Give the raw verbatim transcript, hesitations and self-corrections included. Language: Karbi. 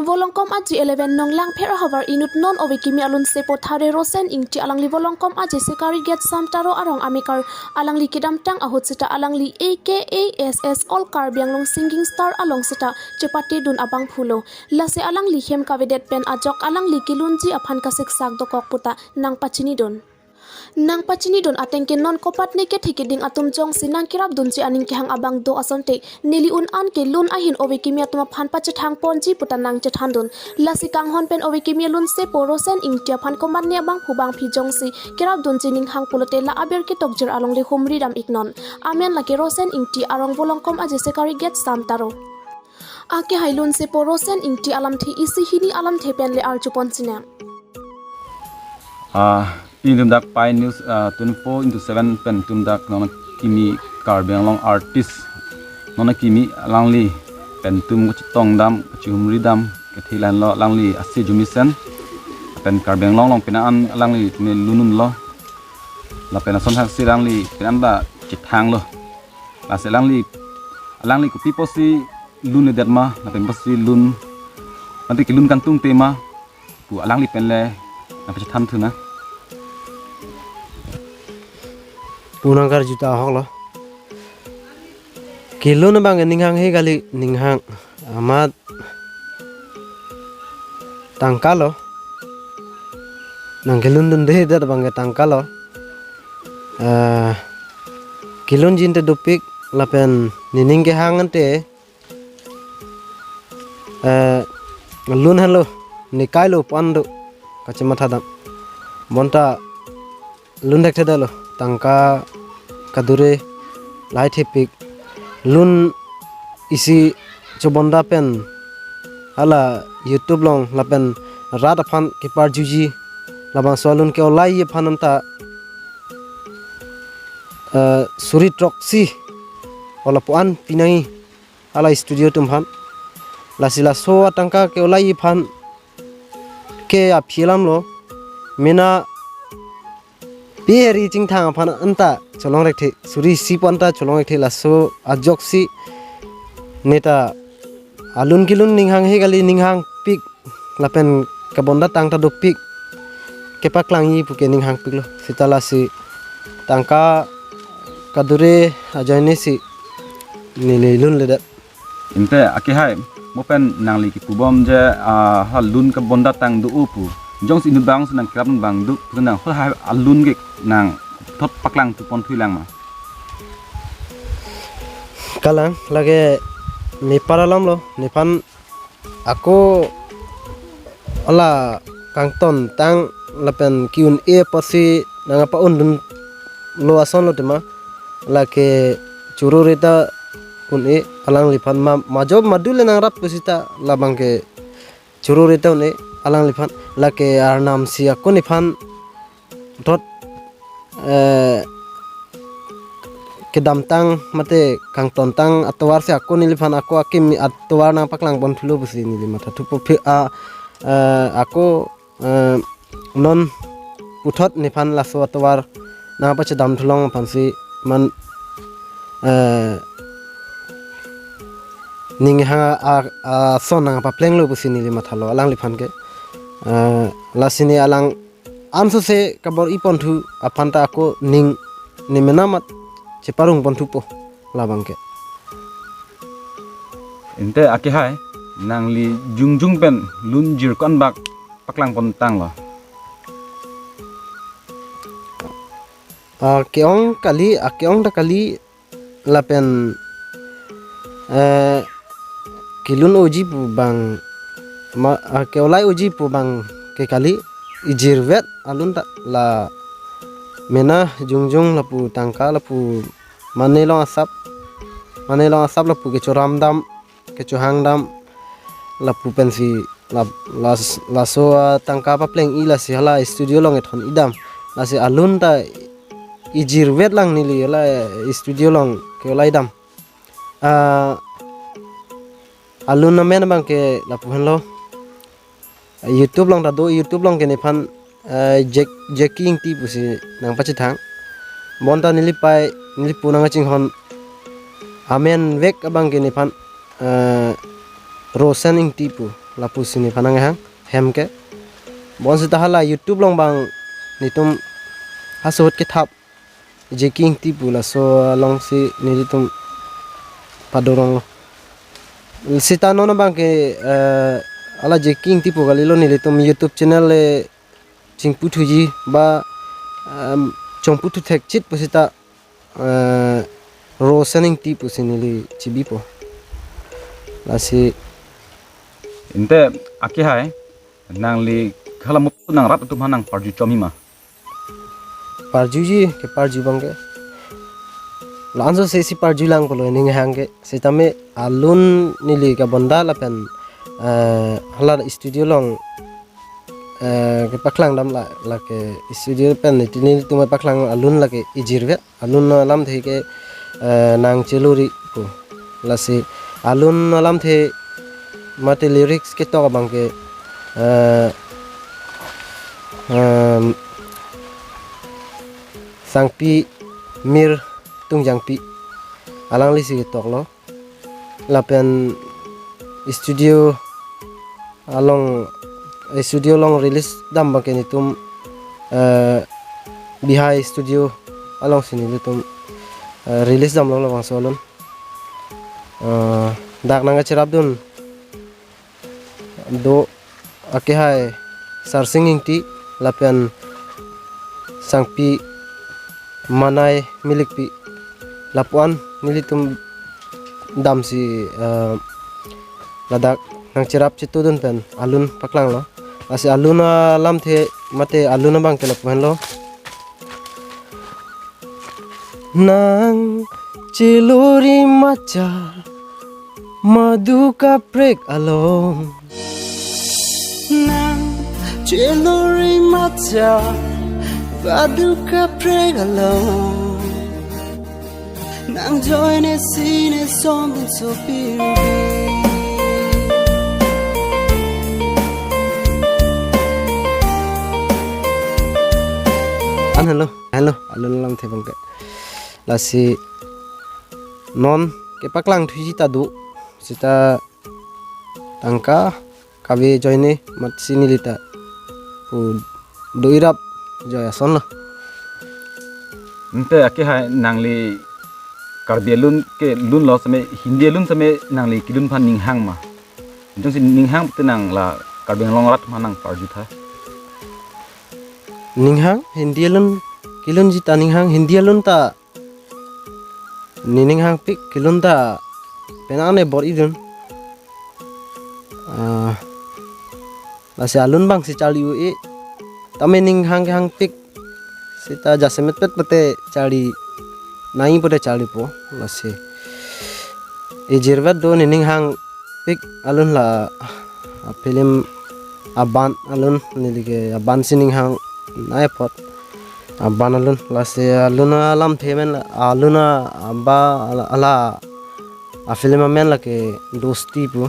Volongkom aji eleven nong Langpher ahavar inut non ove kimi alun sepo thare Rosen Ingti alangli Volongkom aji Sekari Gate Samtaro arong amekar alangli kedamtang ahut seta alangli A K A S S All Karbi Anglong Singing Star along seta chepate dun abangphu lo. Lasi alangli hem kavedet pen ajok alangli kelunji aphan kasiksak dokok puta nangpachini dun. Nangpachini dun ateng ke non kopat ne kethe keding atum jongsi nangkerap dunji aning kehang abang do asonte neli un an ke lun ahin ove kimi atum aphan pachethang ponji puta nangchethan dun. Lasi kanghon pen ove kimi alun sepo Rosen Ingti aphan komat ne abangphu bangphi jongsi kerap dunji ning hang pulote la aber ketokjir along le humri dam iknon. Amen lake Rosen Ingti arong Volongkom aji Sekari Gate Samtaro. Akehai lun sepo Rosen Ingti alamthe isi hini alamthe pen le arjupon sinem. Ah, pini tum dak Pi News, ah, twenty-four into seven pen tum dak non kimi Karbi Anglong artist non kimi alangli pen tum kachetong dam, kachihumri dam, kethe lahenlo alangli ase jumisen pen Karbi Anglong along penang an alangli ne lunun lo. Lapen ason haksi alangli penang an ba chethang lo. Lasi alangli, alangli kopi pusi lunledet ma, lapen pusi lun, nanti kelun kangtung te ma pu alangli pen le nangpachethanthu na. Punang karjuta ahok lo. Kelun abang ning hanghe kali, ning hang amat tangka lo. Nangkelun dunde det abang ke tangka lo. Eh, kelunji ante dopik lapen nening kehang ante, eh, lun henlo, nekai lo pu an do kachematha dam. Bonta lun thekthedetlo, tangka kadure lahai thepik. Lun isi chobonda pen hala YouTube along lapen rat aphan keparjuji labangso alun ke-olai aphan anta, eh, suri throksi o lapu an pinangji hala studio atum aphan. Lasi laso atangka ke-olai aphan ke aphi alam lo, mena peheri chingthang aphan anta cholong rekthe, suri isi pu anta cholong rekthe, laso ajoksi neta alun kelun ning hanghe kali, ning hangpik lapen kabonda tang ta dopik kepaklangji puke ning hangpik lo. Seta lasi tangka kadure ajoine si neli lunledet. Ante akehai, mo pen nangli kipubom je, ah, ha lun kabonda tang do-o pu. Jongsi inut abang si nangkerap abang do, pu nang ho ha alun ke nangthot paklangthu ponthulang ma? Kalang, lake nepar alam lo, nephan ako hala kangton tang lapen ki-un-e apotsi nangpa-un dunlo ason lo tema, lake choro reta un-e alangliphan ma, majo madu le nangrap pusita labang ke choro reta un-e alangliphan, lake arnam si ako nephan thot, eh, kedamtang mate kangtontang atovar si ako neliphan ako akim atovar nangpaklang ponthulo pusi neli mathathu po phi a, eh, ako, eh, non puthot nephan laso atovar nangpachedamthulong aphansi man, eh, ning ha a, ason nangpaplenglo pusi neli mathalo alangliphan ke. Eh, lasi ne alang ansose kabor-i ponthu aphan ta ako ning ne mena amat cheparong ponthupo labang ke. Ante akehai, nangli jongjong pen lunjir ko-an bak paklang pontanglo? Ake-ong kali, ake-ong ta kali, lapen, eh, kelun unji pu abang ma, ah, ke-olai unji pu abang ke kali, ijirvet alun ta la mena jongjong lapu tangka lapu mane along asap, mane along asap lapu kechoram dam, kechohang dam lapu pensi la, las, laso atangka papleng-i lasi hala studio along ethon-i dam. Lasi alun ta ijirvet lang neli hala studio along ke-olai dam. Ah, alun amen abang ke lapu henlo. YouTube along ta do, YouTube along ke nephan, eh, Jack, Jackie Ingti pusi nangpachethang. Bonta neli pai, neli pu nangkachinghon amen vek abang ke nephan, eh, Rosen Ingti pu. lapusi nephan nanghang hem ke. Bonsita hala YouTube along abang netum halaso ahut kethap J K Ingti pu laso alongsi nelitum padoronglo. Sita non abang ke, eh, hala J K Ingti pu kalilo, nelitum YouTube channel le chingputhuji ba, em, chongputhu thekchit pusita, eh, Rosen Ingti pusi neli chibipo. Lasi inte akehai, nangli hala mo nang rat atum aphan nangparju chomji ma? Parjuji, keparju abang ke. La-anso sesi parjulang pulo ninghang ke. Sitame alun neli kabonda lapen, eh, hala studio along, eh, kepaklang dam la, lake studio pen neli, nelitum paklang alun lake ejirvet. Alun alamthe ke, eh, Nang Chelori pu. Lasi alun alamthe mate lyrics ketok abang ke, eh, em, Sangpi Mir Tungjangpi, alanglisi ketoklo. Lapen studio along, eh, studio along release dam abang ke netum, eh, Bihai Studio alongsi netum, eh, release damlo labangso alun. Eh, dak nangkacherapdun do akehai Sarsing Ingti lapen Sangpi Manai Milikpi, lapu-an nelitum damsi, eh, ladak nangcherap chetudun pen alun paklanglo. Lasi alun alamthe mate alun abang ke lapu henlo. Nang Chelori Macha Madu Kaprek Along. Nang Chelori Macha Madu Kaprek Along. Nang joine sine sombin sopir. An henlo, henlo, alun alamthe abang ke. Lasi non kepaklang thuji ta do, sita tangka kave joine matsi nelita pu do-irap joi asonlo. Ante akehai nangli Karbi alun kelunlo same Hindi alun same nangli kelun aphan ninghang ma? Jongsi ninghang te nang la Karbi Anglong arat aphan nangparjutha. Ninghang Hindi alun kelunji ta ninghang, Hindi alun ta nening hangpik, kelun ta penang ne bor-idun. Ah, lasi alun abangsi charli un-e. Tame ning hang hangpik sita jasemet pet pute charli nai pute charlipo. Lasi ejirvet do nening hangpik alun la, ah, film Aban alun, neli ke Aban si ning hang nai apot. Aban alun, lasi alun alamthe amen la, alun a-, aba ala, ala a-film amen lake Dosti pu.